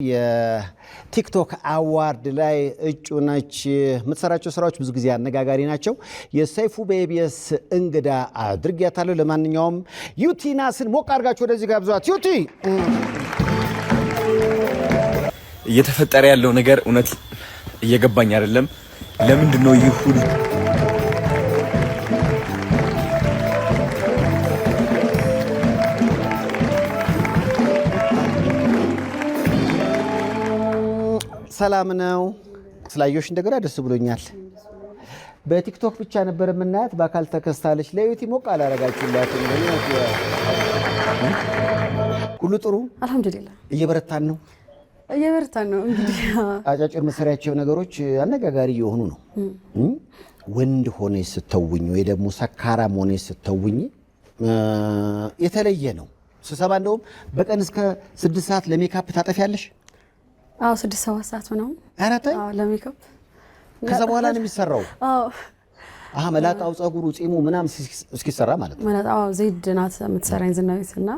የቲክቶክ award ላይ እጩ ነች። የምትሰራቸው ስራዎች ብዙ ጊዜ አነጋጋሪ ናቸው። የሰይፉ በኢቢኤስ እንግዳ አድርጊያታለሁ። ለማንኛውም ዩቲናስን ሞቅ አድርጋችሁ ወደዚህ ጋብዟት። ዩቲ። እየተፈጠረ ያለው ነገር እውነት እየገባኝ አይደለም። ለምንድን ነው ይህ ሁሉ? ሰላም ነው። ስላየሁሽ እንደገና ደስ ብሎኛል። በቲክቶክ ብቻ ነበር የምናያት፣ በአካል ተከስታለች። ለዩቲ ሞቅ አላረጋችሁላት? ሁሉ ጥሩ። አልሐምዱሊላህ። እየበረታን ነው። እየበረታን ነው። እንግዲህ አጫጭር መሰሪያቸው ነገሮች አነጋጋሪ እየሆኑ ነው። ወንድ ሆነሽ ስተውኝ ወይ ደግሞ ሰካራም ሆነሽ ስተውኝ የተለየ ነው። ስሰባ እንደውም በቀን እስከ 6 ሰዓት ለሜካፕ ታጠፊያለሽ? አዎ፣ 6-7 ሰዓት ምናምን። ኧረ ተይ። አዎ፣ ለሜካፕ። ከዛ በኋላ ነው የሚሰራው። አዎ። አሀ፣ መላጣው፣ ጸጉሩ፣ ጺሙ ምናምን እስኪሰራ ማለት ነው። ማለት አዎ፣ ዜድ ናት የምትሰራኝ ዝናዊት፣ እና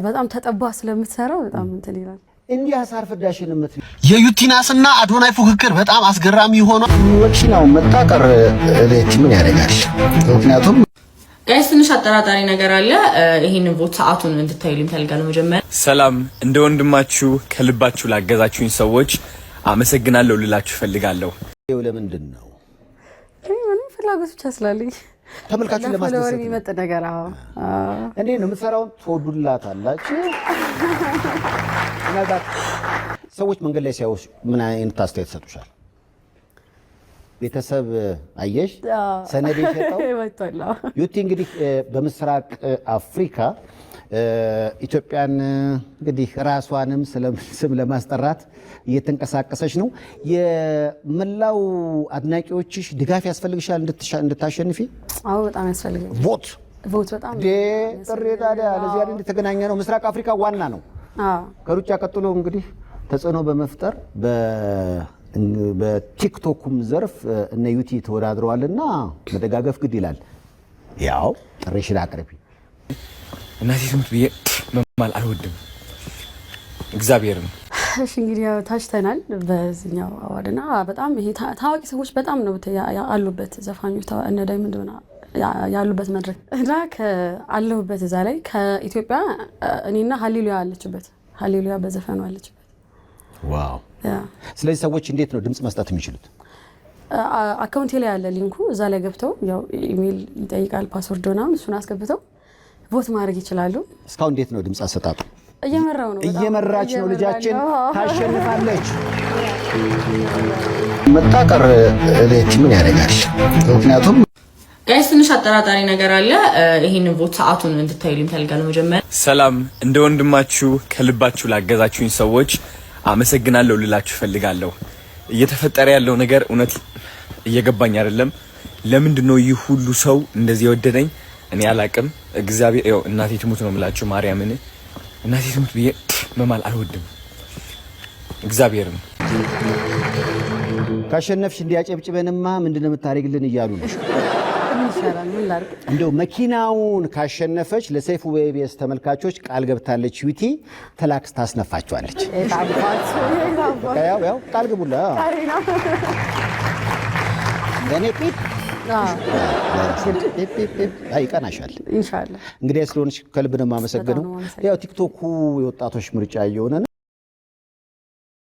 በጣም ተጠባ ስለምትሰራው በጣም እንትን ይላል። እንዲህ አሳር ፍዳሽን የምት የዩቲናስና አዶናይ ፉክክር በጣም አስገራሚ ሆኗል። መኪናው መጣቀር ሌት ምን ያደርጋል? ምክንያቱም Guys፣ ትንሽ አጠራጣሪ ነገር አለ። ይሄንን vote ሰዓቱን እንድታዩልኝ እፈልጋለሁ። መጀመሪያ ሰላም፣ እንደ ወንድማችሁ ከልባችሁ ላገዛችሁኝ ሰዎች አመሰግናለሁ ልላችሁ እፈልጋለሁ። ለምንድን ነው? ምንም ፍላጎት ብቻ ስላለኝ። ተመልካቹን ለ follower ለማስደሰት ነው። የሚመጥ ነገር፣ አዎ። እንዴ ነው የምትሰራውን ትወዱላታላችሁ? ምናልባት ሰዎች መንገድ ላይ ሲያዩ ምን አይነት አስተያየት ይሰጡሻል? ቤተሰብ አየሽ ሰነድ የሸጠው መጥቷል። አዎ። ዩቲ እንግዲህ በምስራቅ አፍሪካ ኢትዮጵያን እንግዲህ ራሷንም ስም ለማስጠራት እየተንቀሳቀሰች ነው። የመላው አድናቂዎችሽ ድጋፍ ያስፈልግሻል እንድታሸንፊ። አዎ፣ በጣም ያስፈልገኛል። Vote Vote በጣም። ጥሪ ታዲያ ለዚህ አይደል እንደተገናኘ ነው። ምስራቅ አፍሪካ ዋና ነው። ከሩጫ ቀጥሎ እንግዲህ ተጽዕኖ በመፍጠር በቲክቶኩም ዘርፍ እነ ዩቲ ተወዳድረዋልና መደጋገፍ ግድ ይላል። ያው ጥሪሽን አቅርቢ። እናቴ ትሙት ብዬ መማል አልወድም። እግዚአብሔርን። እሺ፣ እንግዲህ ያው ታጭተናል በዚህኛው award እና በጣም ይሄ ታዋቂ ሰዎች በጣም ነው ያሉበት፣ ዘፋኞች እነ ዳይመንድ ምናምን ያሉበት መድረክ እና አለሁበት እዛ ላይ። ከኢትዮጵያ እኔና ሀሌሉያ አለችበት፣ ሀሌሉያ በዘፈኑ አለችበት። Wow! Yeah። ስለዚህ ሰዎች እንዴት ነው ድምፅ መስጠት የሚችሉት? Account ኤ ላይ ያለ link ኡ፣ እዛ ላይ ገብተው ያው ኢሜይል ይጠይቃል፣ password ምናምን፣ እሱን አስገብተው vote ማድረግ ይችላሉ። እስካሁን እንዴት ነው ድምፅ አሰጣጡ? እየመራው ነው በጣም። እየመራች ነው ልጃችን፣ እየመራን ነው። ታሸንፋለች። መጣቀር ሌት ምን ያደርጋል? ምክንያቱም Guys፣ ትንሽ አጠራጣሪ ነገር አለ። ይሄንን vote ሰዓቱን እንድታዩልኝ እፈልጋለሁ። መጀመሪያ ሰላም፣ እንደ ወንድማችሁ ከልባችሁ ላገዛችሁኝ ሰዎች አመሰግናለሁ ልላችሁ እፈልጋለሁ። እየተፈጠረ ያለው ነገር እውነት እየገባኝ አይደለም። ለምንድን ነው ይህ ሁሉ ሰው እንደዚህ የወደደኝ? እኔ አላቅም። እግዚአብሔር ያው እናቴ ትሙት ነው የምላችሁ፣ ማርያምን፣ እናቴ ትሙት ብዬ መማል አልወድም። እግዚአብሔርን። ካሸነፍሽ እንዲያጨብጭበንማ ምንድን ነው የምታደርግልን እያሉ ነው። ምን ይሻላል? ምን ላድርግ? እንደው መኪናውን ካሸነፈች ለሰይፉ በኢቢኤስ ተመልካቾች ቃል ገብታለች። ዩቲ ተላክስ ታስነፋቸዋለች። የታባት። በቃ ያው ያው ቃል ግቡላ። ቀሪ ነው። ለእኔ ፒፕ ፒፕ ፒፕ ፒፕ። አይ፣ ይቀናሻል። ኢንሻአላህ። እንግዲህ ስለሆንሽ ከልብ ነው የማመሰግነው። በጣም ነው የማመሰግነው። ያው ቲክቶኩ የወጣቶች ምርጫ እየሆነ ነው።